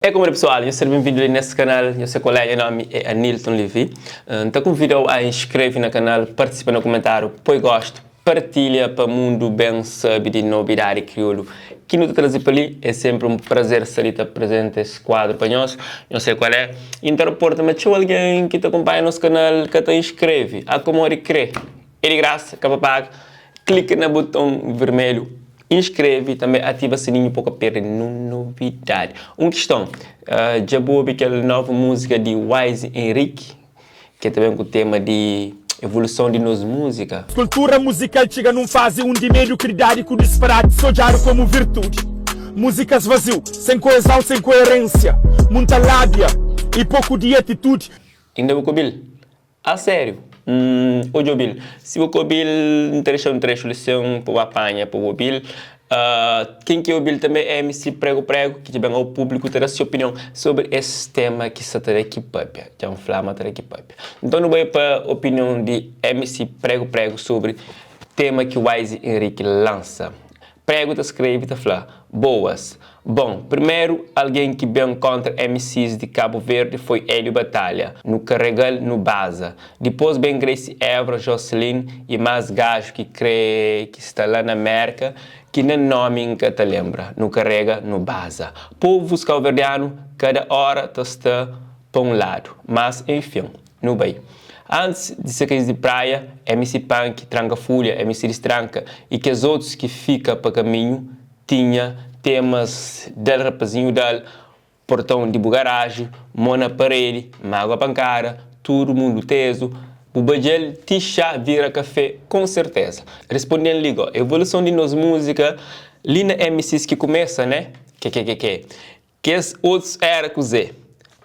É como pessoal, nhos ser bem-vindo ali nesse canal, nhos se colega, nome é Anilton Levi. N ta convidau a inscreve na canal, participa no comentário, põe gosto, partilha pa mundo bem sabe de novidade crioulo que nu ta trazer pa li. É sempre um prazer estar ali ta apresenta esse quadro pa nós, não sei qual é. Interporta, mas tinha alguém que te acompanha no nosso canal que te inscreve, a como crê. É de graça, acaba paga. Clica no botão vermelho, inscreve, também ativa o sininho para não perder nenhuma novidade. Uma questão, já vou ouvir aquela nova música de Wise Henrique, que é também com o tema de evolução de nossa música. Cultura musical txiga num fase undi mediocridade ku disparate sodjadu como virtude. Músicas vazio, sem coesão, sem coerência. Muita lábia e pouco de atitude. Inda bu obi-l? A sério? Odja obi-l. Si bu obi-l, N ta dexa un trecho li pa bu apanha pa bu obi-l. Ken ki obi-l tanbê é MC Prego Prego, ki ben ao público ta da se opinião sobre esse tema ki sta ta da ki papia. Dja N fla ma ta da ki papia. Então nu bai pa opinião di MC Prego Prego sobre tema ki Wise Henrique lansa. Prego ta skrebe, ta fla: "Boas. Bom, primeiro alguém que bem contra MCs de Cabo Verde foi Hélio Batalha, no Carregal no Baza. Depois bem Grace Evra, Jocelyn e mais gajo que crê que está lá na América, que nem nome nunca te lembra, no Carrega no Baza. Povos cabo-verdiano, cada hora tá está para um lado, mas enfim, no bem. Antes de ser de praia, MC Punk, Tranca Folha, MC Destranca e que os outros que fica para caminho tinha temas del rapazinho del portão de garagem, mão na parede, mágoa pancada, todo mundo teso, o bajel tixa vira café com certeza. Respondendo ligo, evolução de nos música, li na MCs que começa, né? Que que que que. Que os outros era com Z.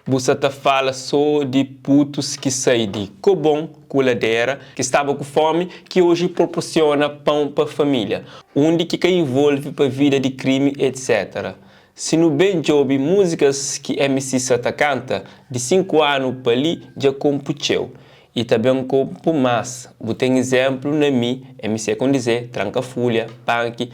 Você tá fala só de putos que saem de Cobom, coladeira, que estava com fome, que hoje proporciona pão para a família, onde que envolve para vida de crime, etc. Se no bem job músicas que MC Sata canta, de 5 anos para ali, já compucheu. E também compo mais. Vou ter exemplo na mim, MC com dizer, Tranca Folha, Punk,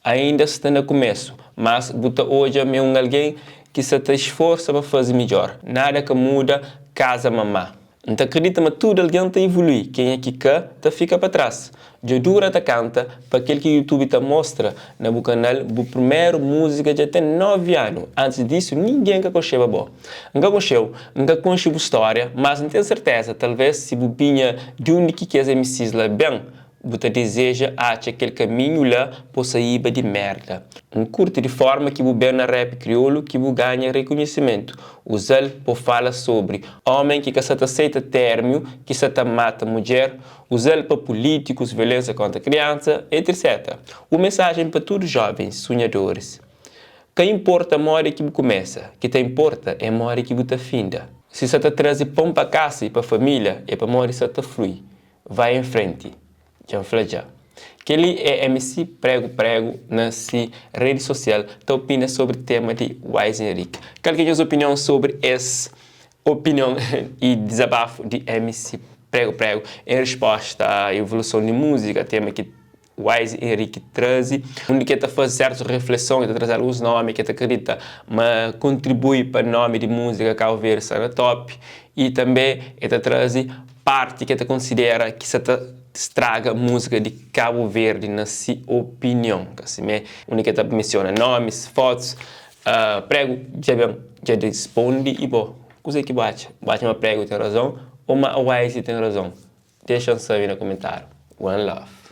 ainda está no começo, mas buta hoje é um alguém que se te esforça para fazer melhor. Nada que muda, casa mamá. Não acredita, mas tudo alguém te evolui. Quem é que quer, te fica para trás. Já dura te canta, para aquele que o YouTube te mostra no canal, o primeiro música já tem 9 anos. Antes disso, ninguém que conheceu bom. Nunca conheceu, nunca conheceu a história, mas não tenho certeza, talvez se você de onde que as MCs lá bem, você deseja acha aquele caminho lá para sair de merda. Um curto de forma que você na rap crioulo que você ganha reconhecimento. Usar para fala sobre homem que se aceita termo, que se mata mulher, usar para políticos, violência contra criança, etc. Uma mensagem para todos os jovens sonhadores. Que importa a hora que você começa, que te importa é a hora que você finda. Se você traz pão para casa e para a família, é para a hora que você flui. Vai em frente. Já falei já. Que ele é MC Prego Prego na sua rede social, tá opina sobre o tema de Wise Henrique. Qual que é a sua opinião sobre essa opinião e desabafo de MC Prego Prego em resposta à evolução de música, tema que Wise Henrique traz, onde que está fazendo certas reflexões, está trazer alguns nomes que acredita, mas contribui para o nome de música Cabo Verde na top e também está trazer parte que está considera que está estraga a música de Cabo Verde na sua opinião. Assim, onde que está menciona nomes, fotos, prego já bem, já responde e bom, coisa que bate, bate uma prego tem razão ou uma Wise tem razão. Deixa saber no comentário. One love.